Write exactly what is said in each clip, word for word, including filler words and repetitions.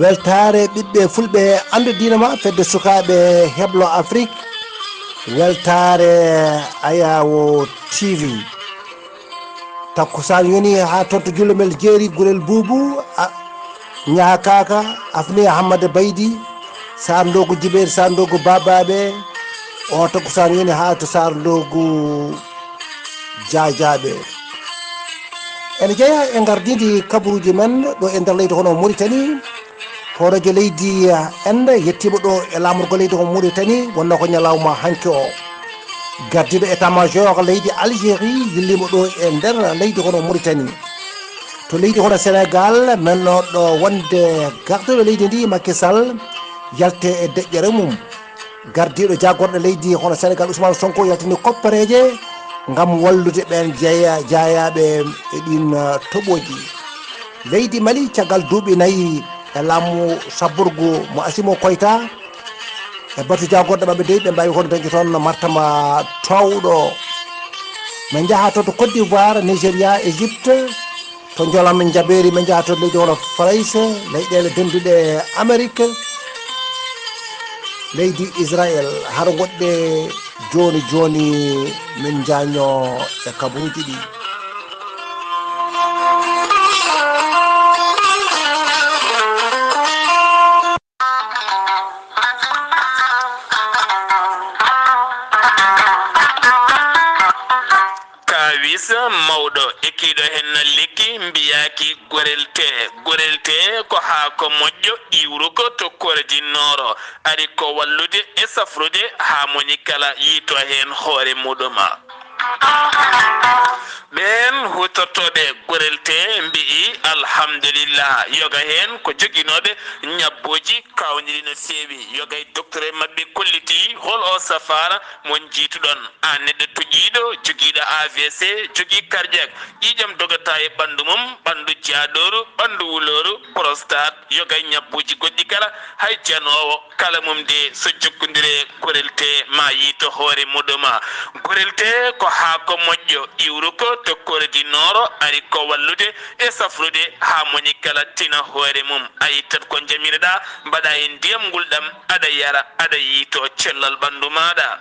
Weltaare ɓiɓɓe fulɓe, anndu diina ma, fedde sukaaɓe heblo Afrik. Weltaare Ayaawo T V. Takkusaan yoni haa toon to Jullumel Jeeri, Gurel Buubu, a-, Ñaakaaka, Afniya Hammada Baydi, Saar Ndoogu Jibeer, Saar Ndoogu Baabaaɓe. O takkusaan yoni haa to Saar Ndoogu Jaajaaɓe. Ene jeyaa e ngardiindi kabaruuji men ɗo e nder leydi hono Mauritanie. Hooreejo leydi, eh, Inde yettiima ɗo e laamorgo leydi ko Mauritanie, wonnoo ko ñalawma hanki o. Gardiiɗo état-major leydi Algérie yilliima ɗo e nder leydi hono Mauritanie. To leydi hono Sénégal, men ɗo wonde gardiiɗo leydi ndi, Macky Sall, yalte e deƴƴere mum. Gardiiɗo jaagorɗe leydi hono Sénégal, Ousmane Sonko, yaltini koppareeje ngam wallude ɓeen jeeya-, jaayaaɓe e ɗiin, uh, toɓooji. Leydi Mali, caggal duuɓi nayi e laamu sabborgu mo Assimi Goïta, e batu jaagorɗe maɓɓe dey, ɓe mbaawi hono dañde toon martama toowɗo. Min njaha to, to Côte d'Ivoire, Nigéria, Égypte, to Joola min njaɓeeri, min njaha to leydi hono Farayse, leyɗeele dennduɗe Amerik, leydi Israel, hara ngoɗɗe jooni jooni min njaaño e kabaruuji ɗi. Kaawis mawɗo e kiiɗo heen na lekki mbiyaaki gorel tee. Gorel tee ko haako moƴƴo iwruko to kordi nooro. Ari ko wallude e safrude haa moni kala yiito heen hoore muɗum. Ɓeen huutortooɓe gorel tee mbi'i alhamdulillah, yoga heen ko joginooɓe ñabbuuji kaawniɗi no feewi. Yoga e docteur maɓɓe kolliti hol o safaara mo njiituɗon. Aan neɗɗo tuƴiiɗo, jogiiɗo A V C, jogii cardiaque, ƴiiƴam dogata e ɓanndu mum, ɓanndu jaaɗooru, ɓanndu wulooru, prostate, yoga e ñabbuuji goɗɗi kala, hay janoowo kala mum de so jokkondire gorel tee ma yiito hoore muɗum. Gorel tee ko haako moƴƴo iwruko to kordi nooro, ari ko wallude e safrude haa moni kala tina hoore mum. A ittat ko njamireɗaa, mbaɗa e ndiyam ngulɗam, aɗa yara, aɗa yiito cellal ɓanndu maaɗa.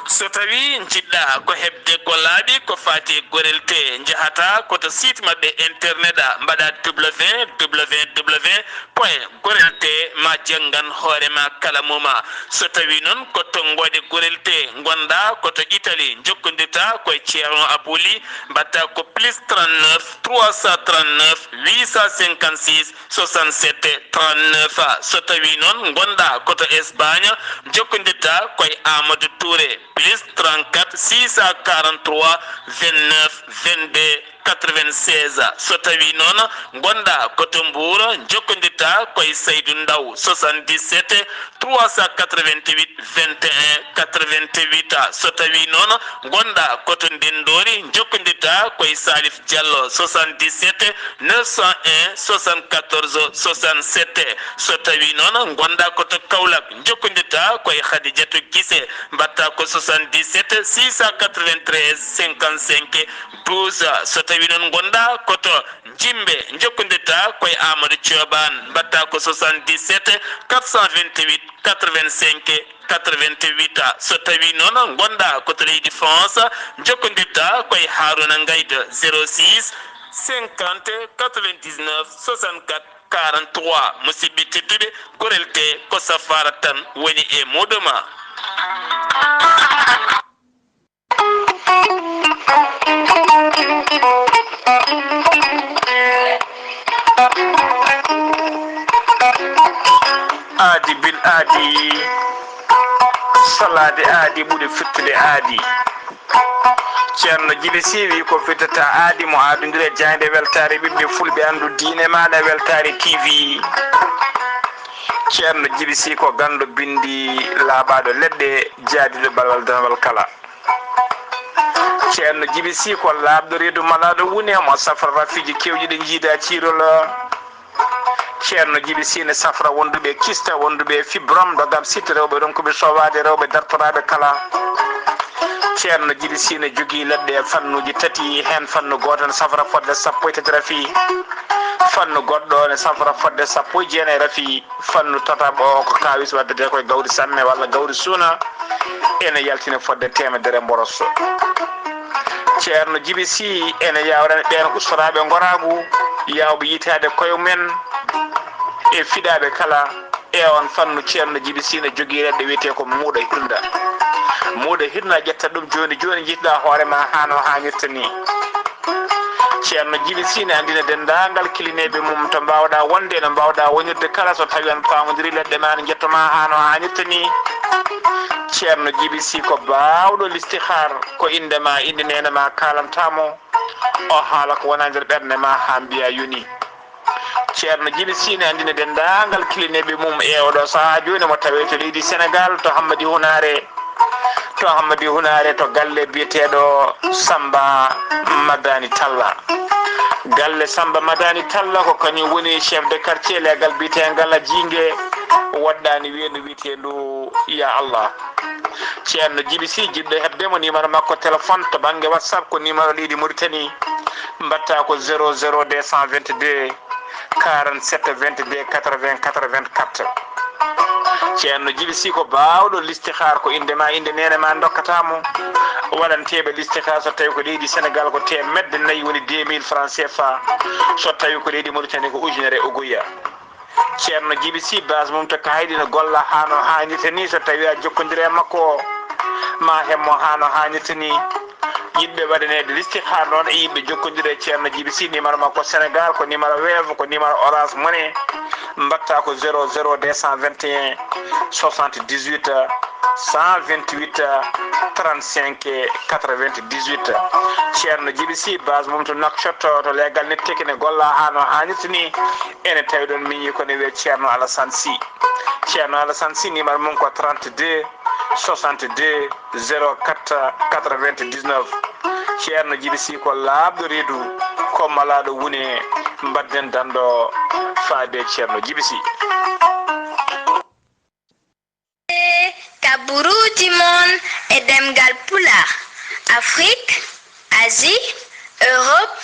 So tawii njiɗɗaa ko heɓde gollaaɓi ko faati e gorel tee, njahata ko to site maɓɓe internet, mbaɗa W W W point gorel tee ma janngan hoore ma kala muma. So tawii noon ko tonngoode gorel tee ngonɗaa ko to Italie, njokkondirta ko e Ceerno Abuli, mbaɗta ko plus trente-neuf trois cent trente-neuf huit cent cinquante-six soixante-sept trente-neuf. So tawii noon ngonɗaa ko to Espagne, njokkondirta ko e Amadou Touré, plus trente-quatre six cent quarante-trois vingt-neuf vingt-deux quatre-vingt-seize. So tawii noon ngonɗaa ko to Mbuur, njokkondirta ko e Saydu Ndaw, soixante-dix-sept trois cent quatre-vingt-huit vingt et un quatre-vingt-huit. So tawii noon ngonɗaa ko to Ndenndoori, njokkondirta ko e Salif Diallo, soixante-dix-sept neuf cent un soixante-quatorze soixante-sept. So tawii noon ngonɗaa ko to Kaolack, njokkondirta ko e Khadijatou Guissé, mbaɗta ko soixante-dix-sept six cent quatre-vingt-treize cinquante-cinq douze. So tawii noon ngonɗaa ko to Jimbe, njokkondirta ko e Amadou Thioban, mbaɗta ko soixante-dix-sept quatre cent vingt-huit quatre-vingt-cinq quatre-vingt-huit. So tawii noon ngonɗaa ko to leydi France, njokkondirta ko e Harouna Ngaïda, zéro six cinquante quatre-vingt-dix-neuf soixante-quatre quarante-trois. Musidɓe tedduɓe, gorel tee ko safaara tan woni e muɗum. Aadi bil aadi, salaade aadi ɓuri fittude aadi. Ceerno Jibi Sy wi ko fittata aadi mo aadondire jaaynde weltaare ɓiɓɓe fulɓe anndu diine maaɗa weltaare T V. Ceerno Jibi Sy ko ganndo binndi laaɓaaɗo leɗɗe jaadiiɗo balwal danwal kala. Ceerno Jibi Sy ko laaɓɗo reedu malaaɗo wune mo safrata fiiji kewɗi ɗi jiida ciirol. Ceerno Jibi Sy ne safra wonduɓe kista, wonduɓe fibrome, dogam sitte, rewɓe ronkuɓe sowaade, rewɓe dartoraaɓe kala. Ceerno Jibi Sy ne jogii leɗɗe e fannuuji tati, heen fannu gooto ne safra fodde sappo e tati rafi. Fannu goɗɗo ne safra fodde sappo e jeenayi rafi. Fannu tataɓo o ko kawis waddete koye gawri samme walla gawri suuna, ene yaltina fodde temedere mboroso. Ceerno Jibi Si ene yawrani ɓeen ustoraaɓe ngoraagu, yawɓe yitaade koye men e fiɗaaɓe kala. E on fannu, Ceerno Jibi Si ne jogii reɗɗe wiyetee ko muuɗa hirnda. Muuɗa hirnda, ƴetta ɗum jooni jooni, njiɗɗa hoore ma haa no haanirta ni. Ceerno Jibi Si ne anndina denndaangal kilineeɓe mum to mbaawɗa wonde, no mbaawɗa wonirde kala, so tawi on paamondiri leɗɗe ma ne njetto ma haa no haanirta ni. Ceerno Jibi Si ko baawɗo listihar, ko innde ma, innde neene ma kaalanta mo, o haala ko wona nder ɓernde ma haa mbiya yoni. Ceerno Jibi Si ne anndina denndaangal kilineeɓe mum e oɗo sahaa jooni mo tawee to leydi Senegaal, to Hammadi Hunaare, to Hammadi Hunaare, to galle biyeteeɗo Samba Madani Talla. Galle Samba Madani Talla ko kañum woni chef de quartier leegal biyeteengal Jiinge, woɗɗaani weendu wiyeteendu Ya Allah. Ceerno Jibi Si, jiɗɗo heɓde mo, numéro makko téléphone to bannge WhatsApp ko numéro leydi Mauritanie, mbaɗta ko zéro zéro deux cent vingt-deux quarante-sept vingt-deux quatre-vingts quatre-vingt-quatre. Ceerno Jibi Si ko baawɗo listihar, ko innde ma, innde neene ma ndokkata mo. Waɗanteeɓe listihar so tawi ko leydi Senegaal ko teemedde nayi, woni deux mille francs C F A. So tawi ko leydi Mauritanie ko ujunere uguya. Ceerno Jibi Si, base mum to Kaydi, no golla haa no haanirta ni. So tawi a jokkondire e makko, ma heɓ mo haa no haanirta ni. Yiɗɓe waɗaneede listihar noon e yiɗɓe jokkondire e Ceerno Jibi Si, numéro makko Senegaal ko numéro Wave, ko numéro Orange Money, mbaɗta ko zéro zéro deux cent vingt et un soixante-dix-huit cent vingt-huit trente-cinq quatre-vingt-dix-huit. Ceerno Jibi Si, base mum to Nouakchott, to leegal Netteke, ne golla haa no haanirta ni. Ene tawi ɗon miñi ko ne wiyee Ceerno Alassane Sy. Ceerno Alassane Sy, numéro mum ko trente-deux soixante-deux zéro quatre quatre-vingt-dix-neuf. Ceerno Jibi Si ko laaɓɗo reedu, ko malaaɗo wune, mbaɗden danɗo faade Ceerno Jibi Si. Kaburuuji mon e ɗemngal Pulaar, Afrik, Asie, Europe,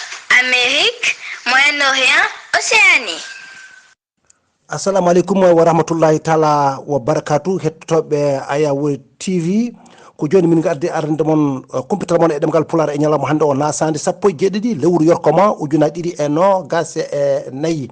Amérique, Moyen-Orient, Océanie. Assalamu aleykum wa rahmatullahi taala wa barakatu, hettotooɓe Ayawo T V. Ko jooni min ngardi arande mon, eh, kumpital mon e ɗemngal Pulaar e ñalawma hannde o, nasaande sappo e jeeɗiɗi lewru yorkoma ujunaaji ɗiɗi e noogas e nayi.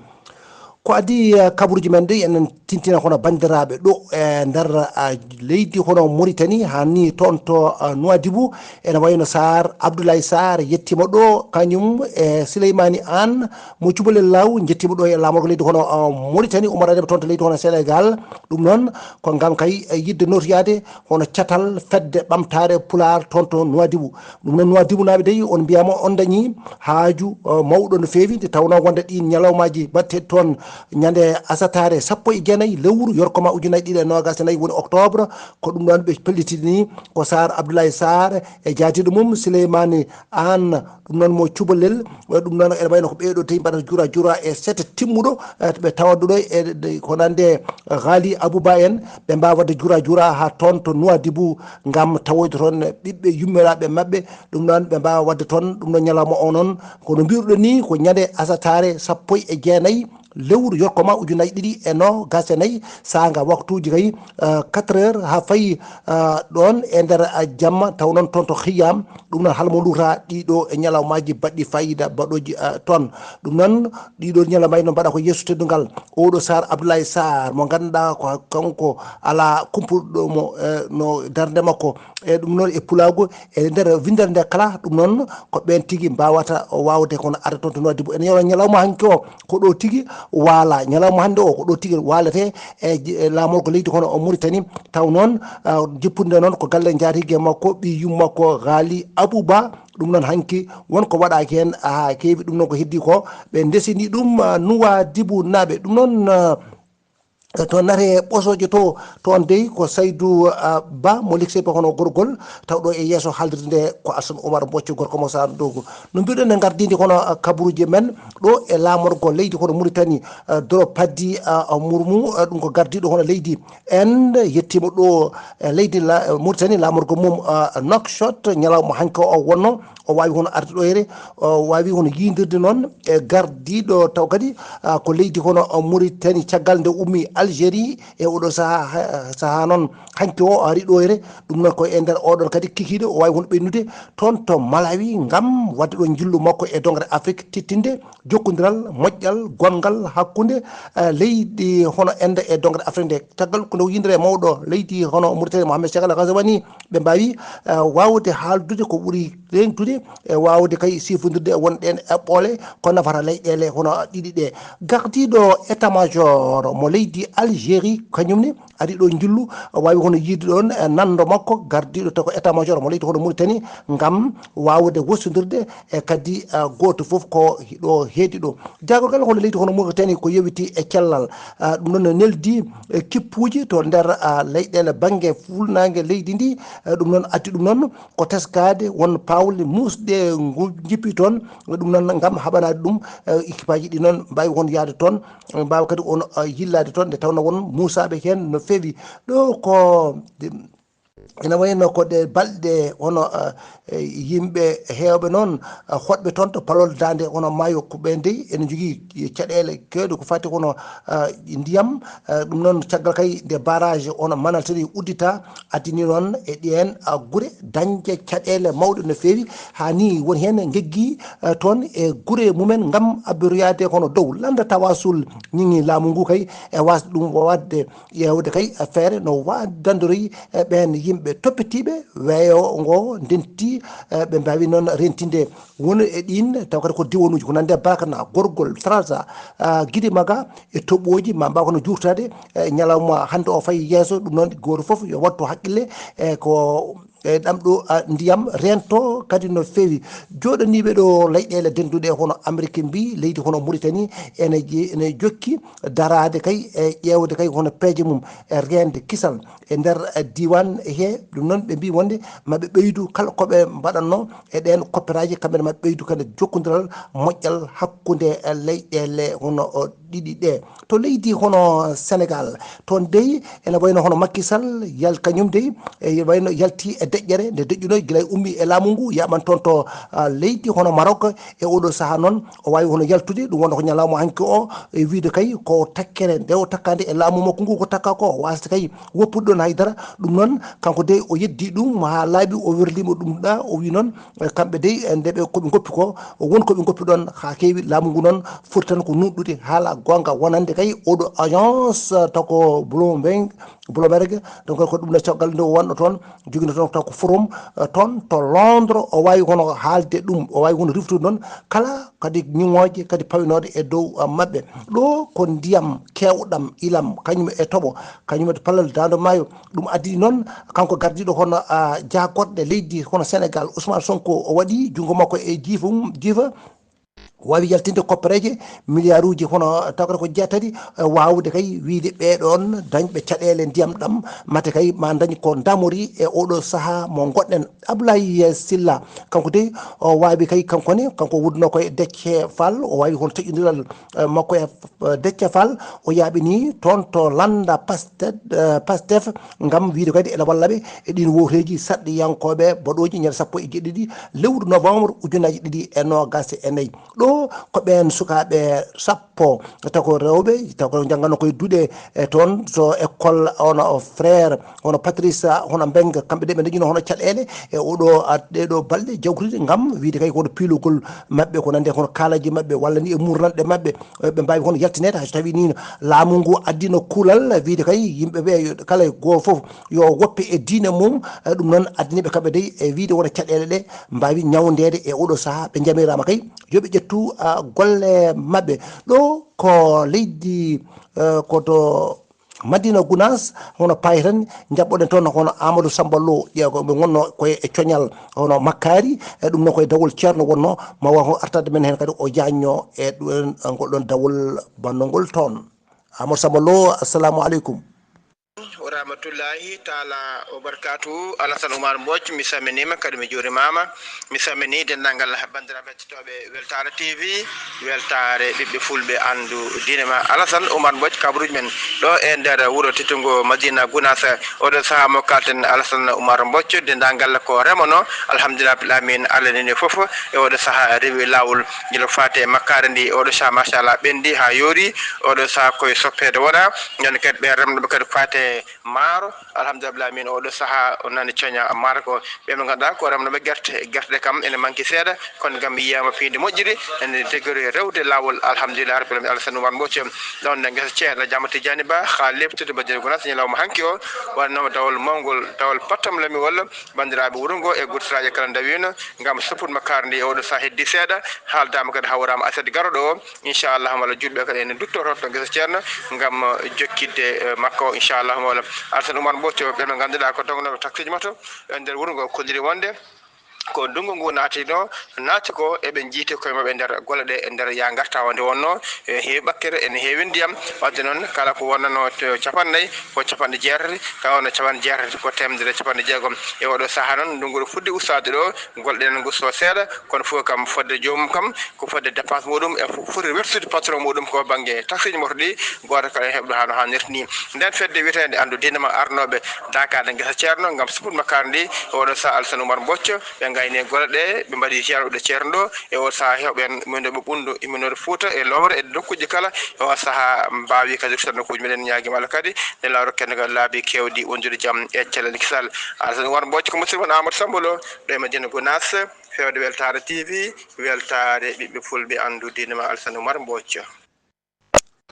Ko adii, eh, kabaruuji men ɗi, enen tintina kono banndiraaɓe ɗo e nder, ah, leydi hono Mauritanie, haa ni toon to, ah, Nouadhibou, ene wayno Sarr, Abdoulaye Sarr yettiima ɗo, kañum e Souleymane Anne mo Cubalel Law, njettiima ɗo e laamorgo leydi hono, ah, Mauritanie, ummorade toon to leydi hono Sénégal. Ɗum noon ko ngam kay, eh, yiɗde nootoyaade hono catal fedde ɓamtaare Pulaar toon to Nouadhibou. Ɗum noon, Nouadhibou naaɓe dey, on mbiyama on dañi haaju, eh, mawɗo no feewi, nde tawnoo wonde ɗiin ñalawmaaji mbaɗteeɗi toon ñande asataare sappo e jeenayi lewru yorkoma ujunaaji ɗiɗi e noogas e nayi, woni octobre, ko ɗum ɗoon ɓe pellitini ko Sarr Abdoulaye Sarr e jaatiiɗo mum Souleymane Anne, ɗum noon mo Cubalel, eh, ɗum noon ene wayno ko ɓeeɗo tawi mbaɗata jura jura e sete timmuɗo, eh, ɓe tawa ɗo e, e, ko nande Ghali Abouba en, ɓe mbaawa waɗde jura jura haa toon to Nouadhibou ngam tawoyde toon ɓiɓɓe yummiraaɓe maɓɓe. Ɗum noon ɓe mbaawa waɗde toon, ɗum noon ñalawma o noon, ko no mbiruɗen ni, ko ñande asataare sappo e jeenayi lewru yorkoma ujunaaji ɗiɗi e noogas e nayi, saanga waktuuji kay, eh, quatre heures haa fayi, eh, ɗoon e nder, eh, jamma, taw noon toon to Khiyam, ɗum noon hol mo luuta ɗiɗo e ñalawmaaji baɗɗi faayiida baɗooji, eh, toon. Ɗum noon ɗiɗo ñalawmaaji noon mbaɗa ko yeeso teddungal. Oɗo Sarr Abdoulaye Sarr mo ngannduɗaa ko kanko alaa kumpuɗo mo, eh, no darnde makko. E ɗum noon e pulaagu, e nder winndere nde kala, ɗum noon ko ɓeen tigi mbaawata waawde kono arde toon to Nouadhibou. Ene yeewa ñalawma hanki o ko ɗo tigi waala. Ñalawma hannde o ko ɗo tigi waalete e j-, e laamorgo leydi hono o Mauritanie. Taw noon, ah, jippude noon ko galle njaatigi makko, ɓiy yum makko Ghali Abouba. Ɗum noon hanki won ko waɗaaki heen haa keewi. Ɗum noon ko heddi ko ɓe ndesini ɗum, ah, Nouadhibou naaɓe. Ɗum noon, ah, E to nate ɓosooje to, toon dey ko Saydu, ah, Ba mo Liksepe hono gorgol, taw ɗo e yeeso haaldirde nde ko Alsan Umar Bocco gorko mo Saara Doogo. No mbiɗon e ngardiindi hono, ah, kabaruuji men ɗo e laamorgo leydi hono Muritani, ah, Doro Paddi, ah, Murmu, ah, ɗum ko gardiiɗo hono leydi Inde, yettiima ɗo e leydi la-, Muritani, laamorgo mum, ah, Nouakchott, ñalawma hanki o wonno, o waawi hono ardiɗoyre, o waawi hono yiydirde noon e gardiiɗo taw kadi, ah, ko leydi hono, ah, Muritani caggal nde ummi Algérie e oɗo sahaa, ha-, sahaa noon hanki o ari ɗo here. Ɗum noon ko e nder oɗon kadi kikiiɗe o waawi hono ɓennude toon to Malawi ngam waɗde ɗo njillu makko e dongre Afrique tittinde jokkondiral moƴƴal gonngal hakkunde, ah, leydi hono Inde e dongre Afrique nde. Caggal ko nde o yiyndira e mawɗo leydi hono Muritani Mohamed Cheikh Al Ghazouani, ɓe mbaawi, ah, waawde haaldude ko ɓuri reŋtude e waawde kay sifondirde e won ɗeen eɓɓoole ko nafata leyɗeele hono ɗiɗi ɗe. Gardiiɗo état-major mo leydi Algérie kañum ne ari ɗo njillu, waawi hono yiyde ɗoon e nanndo makko gardiiɗo taw ko état-major mo leydi hono Muritani ngam waawde wostondirde e kadi, ah, gooto fof ko ɗo heedi ɗo. Jaagorgal hono leydi hono Muritani ko yowiti e cellal, ah, ɗum noon ne neldi e kippuuji to nder, ah, leyɗeele bannge fuɗnaange leydi ndi, ah, ɗum noon addi ɗum noon ko teskaade won paawle muusɗe ngu-, njippi toon, ɗum noon ngam haɓanaade ɗum, eh, équipage ɗi noon mbaawi won yahde toon, mbaawa kadi on, eh, yillaade toon nde tawnoo won muusaaɓe heen no feewi. Ɗo ko de-, ina wayno ko ɗe balɗe hono, eh, eh, yimɓe heewɓe noon, eh, hoɗɓe toon to palol daande hono maayo ko ɓe dey ene njogii caɗeele keewɗe ko fati hono, eh, ndiyam, eh, ɗum noon caggal kay nde barrage hono Manantali uddita, addini noon e ɗeen, ah, gure dañde caɗeele mawɗe no feewi, haa ni won heen ngeggi, ah, toon e gure mumen ngam abboroyaade hono dow lannda tawasul ñiŋi laamu ngu kay e waasde ɗum waɗde ƴeewde kay feere no waddandoroyi e ɓeen yimɓe toppitiiɓe weeyo ngo ndenti, eh, ɓe mbaawi noon rentinde woni e ɗiin, taw kadi ko diwanuuji ko nande Bakana, Gorgol, Trarza, ah, Gidimaga, e toɓooji ma mbaaw kono juurtaade, e ñalawma hannde o fayi yeeso. Ɗum noon gooto fof yo wattu haqqille, e ko, e ɗam ɗo, ah, ndiyam rento kadi no feewi. Jooɗaniiɓe ɗo leyɗeele dennduɗe hono Amerik mbi leydi hono Muritani ene je-, ene jokki daraade kay e ƴeewde kay hono peeje mum e reende kisal e nder, eh, diiwaan he. Ɗum noon ɓe mbii wonde maɓe ɓeydu kala ko ɓe mbaɗatnoo e ɗeen kopperaaji, kamɓe ne maɓe ɓeydu kadi jokkondiral moƴƴal hakkunde, eh, leyɗeele hono, o, ɗiɗi ɗe. To leydi hono Senegaal, toon dey ene wayno hono Macky Sall yal-, kañum dey e wayno yalti e deƴƴere nde deƴƴuno gila e ummi e laamu ngu, yaaɓan toon to, ah, leydi hono Maroc. E oɗo sahaa noon o waawi hono yaltude, ɗum wonno ko ñalawma hanki o, e wiide kay ko takkere nde o takkaande e laamu makko ngu ko takka ko, o waasde kay woppude ɗoon haydara. Ɗum noon kanko dey o yeddi ɗum haa laaɓi, o werliima ɗum ɗa, o wi noon, eh, kamɓe dey, eh, nde ɓe ko ɓe ngoppi ko, won ko ɓe ngoppi ɗoon haa keewi. Laamu ngu noon foti tan ko nuɗɗude haala goonga wonande kay oɗo agence, eh, taw ko Bloomberg, Bloomberg, donc ko ɗum ne caggal nde o wonno toon, jogino toon taw ko forum, eh, toon to Londres, o waawi hono haalde ɗum, o waawi hono riftude noon kala kadi ñiŋooje kadi pawinooɗe e dow, eh, maɓɓe. Ɗo ko ndiyam keewɗam, ilam, kañum e toɓo, kañum e palal daande maayo. Ɗum addi noon kanko gardiiɗo hono, ah, jaagorɗe leydi hono Senegaal, Ousmane Sonko, o waɗi junngo makko e jiifa mum, jiifa, waawi yaltinde koppereeje miliyaaruuji hono tawata ko jeetati, e waawde kay wiyde ɓee ɗoon dañɓe caɗeele ndiyam ɗam, mate kay ma dañ ko ndamori e oɗo sahaa mo ngonɗen. Ablaye Sylla, kanko dey, o waawi kay kanko ne, kanko wudno koye Déthié Fall, o waawi hono taƴondiral, eh, makko e, eh, Déthié Fall, o yaaɓini toon to lannda Pastef, eh, Pastef, ngam wiyde kadi ene walla ɓe e ɗiin wowteeji sarɗiyankooɓe baɗooji ñande sappo e jeeɗiɗi lewru novembre ujunaaji ɗiɗi e noogaas e nayi. Ɗo ko ɓeen sukaaɓe sappo, taw ko rewɓe, taw ko njannganoo koye duɗe, e toon to école, hono Frère, hono Patrice, hono Mbengue, kamɓe de ɓe dañino hono caɗeele e oɗo, a, ɗeɗo balɗe jawtuɗe ngam wiyde kay ko hono piilugol maɓɓe, ko nande hono kaalaji maɓɓe, walla ni e murnanɗe maɓɓe, e ɓe mbaawi hono yaltineede, hay so tawii ni laamu ngu addino kuulal wiyde kay yimɓe ɓe yo, kala e gooto fof yo woppe e diine mum, e ɗum noon addani ɓe kamɓe dey e wiyde wona caɗeele ɗe mbaawi ñawndeede e oɗo sahaa, ɓe njamiraama kay yo ɓe ƴettu, ah, golle maɓɓe. Ɗo ko leydi, eh, ko to Madina Gounass, hono Paye tan, njaɓɓoɗen toon hono Amadou Samba Lo, ƴeewa ko ɓe ngonno koye e coñal hono makkaari, e ɗum noon koye dawol ceerno wonno, ma waaw artade men heen kadi o jaajño e ɗum, ngol ɗoon dawol bannongol toon. Amadou Samba Lo, assalamu aleykum. Wa rahmatullahi taala wa barakatuhu. Alassane Oumar Mbodj, mi salminiima, kadi mi juurimaama. Mi salmini denndaangal banndiraaɓe hettotooɓe Weltaare T V, Weltaare ɓiɓɓe fulɓe, anndu diine ma. Alassane Oumar Mbodj, kabaruuji men ɗo e nder wuro teddungo Madina Gounass. Oɗo sahaa mo kalten, Alassane Oumar Mbodj, denndaangal ko remono, alhamdulillah rabbil alamin, Allah neni fof. E oɗo sahaa rewi laawol, gila faate makkaari ndi, oɗo sahaa machallah ɓenndi haa yoori, oɗo sahaa koye soppeede wona, ñande kadi ɓe remnooɓe kadi faate maaro, alhamdulillah rabbil alamin, oɗo sahaa o nani coña maaro ko ɓe ɓe ngannduɗaa ko remnooɓe gerte, gerte ɗe kam ene manki seeɗa, kono kam mi yiyaama piindi moƴƴiri, ene degori rewde laawol, alhamdulillah rabbil alamin, Alassane Oumar Mbodj, ɗon e ngesa ceerno Jaama Tijani Ba, haa leɓtude Madina Gounass, ñalawma hanki o, waɗnooma dawol mawngol, dawol pattam lamiwol, banndiraaɓe wuro ngo e gurtiraaje kala ndawino, ngam soppude makkaari ndi e oɗo sahaa heddi seeɗa, haaldaama kadi hawraama aset garoɗo o, inchallah, mala juulɓe kadi ene ndutto toon to ngesa ceerno, ngam, eh, jokkidde, eh, makko, inchallah, mawla Alassane Oumar Mbodj, ɓe ɓe ngannduɗaa ko dognooɓe taksiiji moto e nder wuro ngo kolliri wonde ko ndunngu ngu naatino, naati ko eɓe njiiti koye maɓɓe nder golle ɗe e nder ya ngarta o nde wonno, e heewi ɓakkere, ene heewi ndiyam, wadde noon kala ko wonnano to capanɗe nayi ko capanɗe jeetati, ka wonno capanɗe jeetati ko teemedere capanɗe jeegom. E oɗo sahaa noon, ndunngu ɗo fuɗɗi ustaade ɗo, golle ɗe nana ngusto seeɗa, kono fof kam fodde joomum kam, ko fodde dépense muɗum e fo-, foti wertude patron muɗum ko bannge taxiiji moto ɗi, gooto kala e heɓɗo hano hannirta ni. Nden fedde wiyeteende Anndu Diine ma arnooɓe daakaade ngesa ceerno ngam sippude makkaari ndi, e oɗo sahaa Alassane Oumar Mbodj, ɓe ngayni golle ɗe, ɓe mbaɗi ziyaara ɗo ceerno ɗo, e oɗo sahaa heewɓe en imminoɓe Ɓunndu, imminoɓe Fuuta, e Lowre, e nokkuuji kala, e oɗo sahaa mbaawi kadi ruttande nokkuuji meɗen, ñaagiima Allah kadi, nde lawro kende kadi laabi keewɗi wondude jam e cellal kisal. Alassane Oumar Mbodj ko musidɗo mon Amadou Samba Lo, ɗo e Madina Gounass, fewde Weltaare T V, Weltaare ɓiɓɓe fulɓe, Anndu Diine ma Alassane Oumar Mbodj.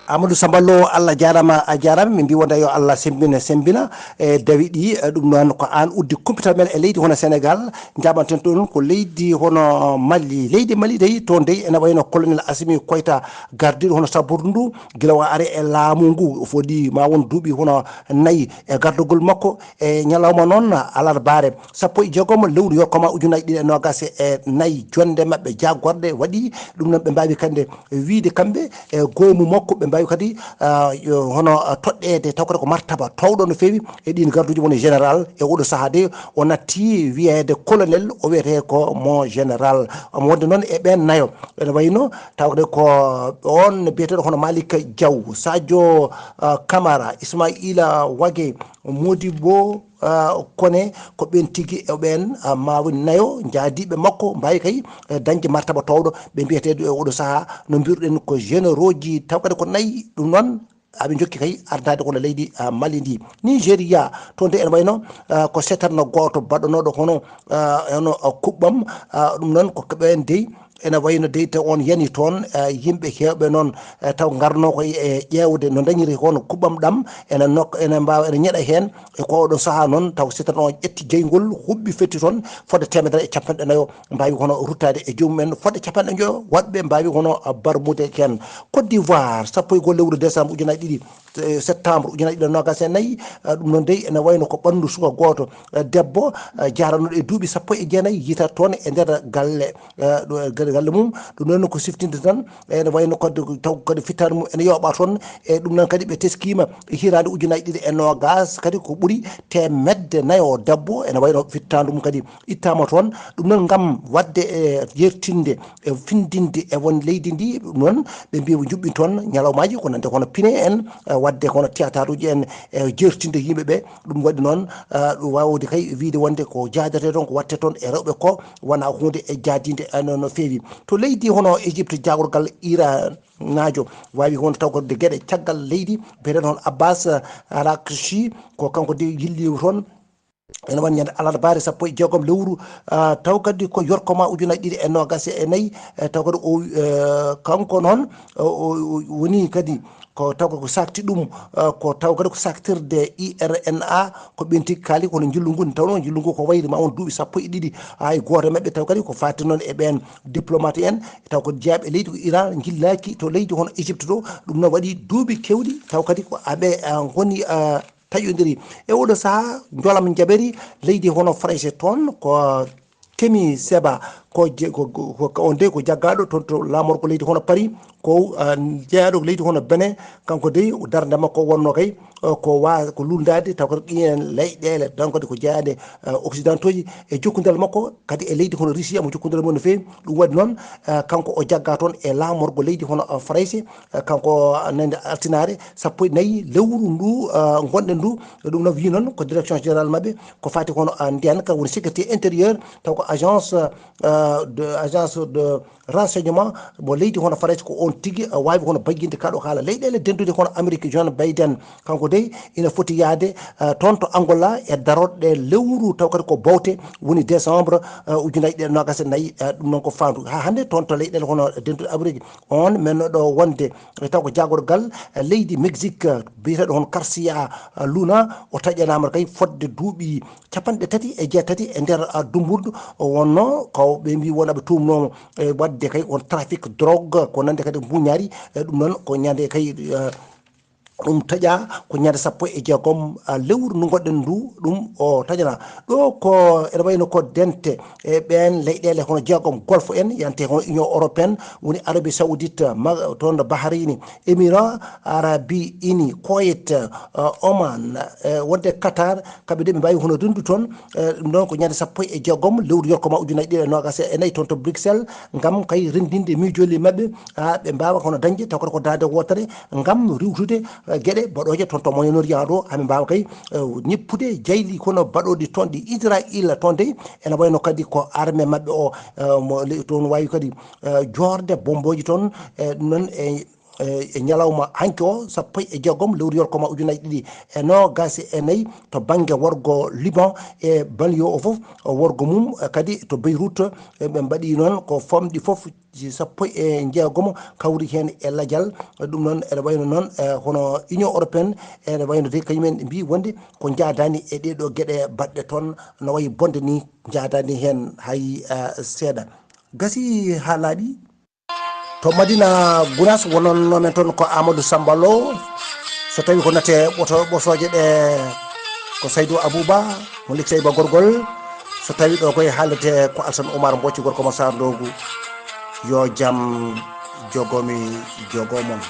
Amadou Samba Lo, Allah jaaraama, a jaaraama. Min mbi wonde yo Allah semmbina, semmbina, e dawi ɗi, e ɗum noon ko aan uddi kumpital men e leydi hono Sénégal. Njaɓanten ɗum ko leydi hono Mali. Leydi Mali dey, toon dey ene wayno colonel Assimi Koïta gardiiɗo hono sabbordu ndu, gila o ari e laamu ngu, o foti ma won duuɓi hono nayi e gardagol makko. E ñalawma noon, alarbaare, sappo e jeegom lewru yokkoma ujunaaji ɗiɗi e noogas e nayi, jonnde maɓɓe jaagorɗe waɗi. Ɗum noon ɓe mbaawi kadi wiyde kamɓe e goomu makko, ɓe mbaawi kadi, ah, yo, hono, ah, toɗɗeede, taw kadi ko martaba toowɗo no feewi e ɗiin garduuji, woni général. E oɗo sahaa de, o natti wiyeede colonel, o wiyetee ko mon général. Omo wonde noon e ɓeen nayo, ene wayno taw kadi ko on biyeteeɗo hono Malick Diaw, Sadio, ah, Camara, Ismaïla Wagué, Modibo, ah, Koné, ko ɓeen tigi e ɓeen, ah, ma woni nayo njaadiiɓe makko mbaawi kay, eh, dañde martaba toowɗo, ɓe mbiyeteeɗo e oɗo sahaa, no mbiruɗen ko généraux ji, taw kadi ko nayi. Ɗum noon, aɓe njokki kay ardaade kono leydi, ah, Mali ndi. Nigéria, toon de ene wayno, ah, ko seetanno gooto baɗɗonooɗo hono, ah, hono, ah, kuɓɓam, ah, ɗum noon ko ɓeen dey, ene wayno dey taw on yani toon, eh, yimɓe heewɓe noon, eh, taw ngarno ko e ƴeewde no dañiri hono kuɓɓam ɗam, ene nok-, ene mbaawa, ene ñeɗa heen. E ko oɗo sahaa noon, taw seetanno on ƴetti jeyngol, huɓɓi fetti toon, fodde teemedere e capanɗe nayo mbaawi hono ruttaade e joomum en, fodde capanɗe njoyo waɗɓe mbaawi hono, ah, barmude heen. Côte d'Ivoire, sappo e goo lewru décembre ujunaaji ɗiɗi, eh, septembre ujunaaji ɗiɗi e noogas e nayi, eh, ɗum noon dey ene wayno ko ɓanndu suka gooto, eh, debbo, eh, jaaranooɗo e duuɓi sappo e jeenayi, yiytaa toon e nder galle, eh, ɗo e galle, galle mum. Ɗum noon ko siftinde tan, ene wayno kadi taw kadi fittaandu mum ene yooɓa toon. E ɗum noon kadi ɓe teskiima hitaande ujunaaji ɗiɗi e noogas kadi ko ɓuri teemedde nayo debbo, ene wayno fittaandu mum kadi ittaama toon. Ɗum noon ngam waɗde e yertinde e findinde e won leydi ndi, ɗum noon ɓe mbiya ɓe njuɓɓin toon ñalawmaaji ko nande hono pine en, eh, waɗde hono théâtre uji en, e jertinde yimɓe ɓe. Ɗum waɗi noon, eh, ɗum waawde kay wiyde wonde ko jaadete toon, ko waɗte toon e rewɓe ko wona huunde e jaadinde, eh, no, no feewi. To leydi hono Égypte, jaagorgal Iran naajo waawi hono taw ko de geɗe caggal leydi, mbiyeteeɗo hono Abbas, eh, Araghchi, ko kanko de yilli toon. Ene woni ñande alarbaare sappo e jeegom lewru, ah, taw kadi ko yorkoma ujunaaji ɗiɗi e noogas e nayi, eh, taw kadi o, eh, kanko noon, o, o, o woni kadi ko taw ko sakti ɗum, ah, ko taw kadi ko saktirde I R N A, ko ɓen tigi kaali kono njillu ngu, nde tawnoo njillu ngu ko wayri ma won duuɓi sappo e ɗiɗi, hay gooto e maɓɓe taw kadi ko faati noon e ɓeen diplomate en, taw ko jeyaaɓe leydi ko Iran njillaaki to leydi hono Égypte to, ɗum noon waɗi duuɓi keewɗi, taw kadi ko aɓe, ah, ngoni, ah, taƴondiri. E oɗo sahaa, njolam njaɓeri leydi hono Farayse toon, ko Kemi Seba, ko je- ko- ko- ko- on dey ko jaggaaɗo toon to laamorgo leydi hono Paris, ko ah, jeyaaɗo ko leydi hono Benin. Kanko dey darnde makko wonno kay ah, ko wa ko luulndaade taw ko ɗiyen leyɗeele, donc kadi ko jeyaade ah, occidentaux ji e jokkondire makko kadi e leydi hono Russie, omo jokkondira mum no feewi. Ɗum waɗi noon ah, kanko o jagga toon e laamorgo leydi hono ah, Farayse. Ah, kanko ah, nande altinaare sappo e nayi lewru ndu ah, ngonɗen ndu. Ɗum noon wii noon ko direction générale maɓɓe ko fati kono ah, ndiyan ka woni sécurité intérieure, taw ko agence ah, de agence de renseignement mo leydi hono Farayse, ko on tigi ah, waawi hono bayyinde kaɗo haala leyɗeele dendude hono Amérique. John Biden kanko dey ina foti yahde ah, toon to Angola e darorɗe lewru, taw kadi ko bowte woni décembre ah, ujunnaji ɗiɗi e noogas e nayi. Ah, ɗum noon ko faandu haa hannde toon to leyɗeele hono dendude Amérique. On mennoɗo wonde e taw ko jaagorgal ah, leydi Mexique ah, biyeteeɗo hono Garcia ah, Luna, o taƴanaama kay fodde duuɓi capanɗe tati e jeetati e nder ah, dummbudu. O wonno ko ɓe mbi won aɓe tuumnoomo e waɗde kay on trafic drogue, ko nande kadi mbuñaari. E ɗum noon ko ñande kay ah, ɗum taƴa ko ñande sappo e jeegom ah, lewru ndu ngonɗen ndu, ɗum o taƴana. Ɗo ko ene wayno ko dente e ɓeen leyɗeele hono jeegom golfe en, yante hono Union européenne, woni Arabie Saoudite, ma- toon no Bahrain, Émirats Arabes Unis, Koweït, ah, Oman, eh, wonde Qatar, kamɓe de ɓe mbawi hono rendu toon. Eh, ɗum ɗon ko ñande sappo e jeegom lewru yorkoma ujunnaji ɗiɗi e noogas e nayi toon to Bruxelles, ngam kay renndinde miijooli maɓɓe, haa ɓe mbaawa hono dañde taw kadi ko daande wootere, ngam riiwtude eh, geɗe baɗooje toon to Moyen-Orient ɗo, haa ɓe mbaawa kay eh, ñippude jayli kono baɗooɗi toon ɗi. Israel toon dey ene wayno kadi ko armée maɓɓe o eh, mo le- toon waawi kadi eh, joorde bombooji toon. Eh, ɗum noon e e e ñalawma hanki o sappo e jeegom lewru yorkoma ujunnaji ɗiɗi e noogas e nayi to bannge worgo Liban e banlieue o fof, worgo mum eh, kadi to Beyrouth eh, ɓe mbaɗi noon ko famɗi fof sappo e jeegomo kawri heen e lajal. Ɗum noon ene wayno noon eh, hono Union européenne ene wayno de kañumen mbi wonde ko jaadani e ɗeɗo geɗe baɗɗe toon no wayi bonde ni, jaadani heen hay eh, seeɗa. Gasi haa laaɓi. To Madina Gunas wononnoo men toon ko Amadou Samba Lo, so tawi ko nate ɓoto ɓosooje ɗe ko Saydou Abouba mo Liksey Ba Gorgol, so tawi ɗo koye haalete ko Alsan Oumar Mbocci gorko mo Sarr Ndogu. Yo jam jogomi jogomon.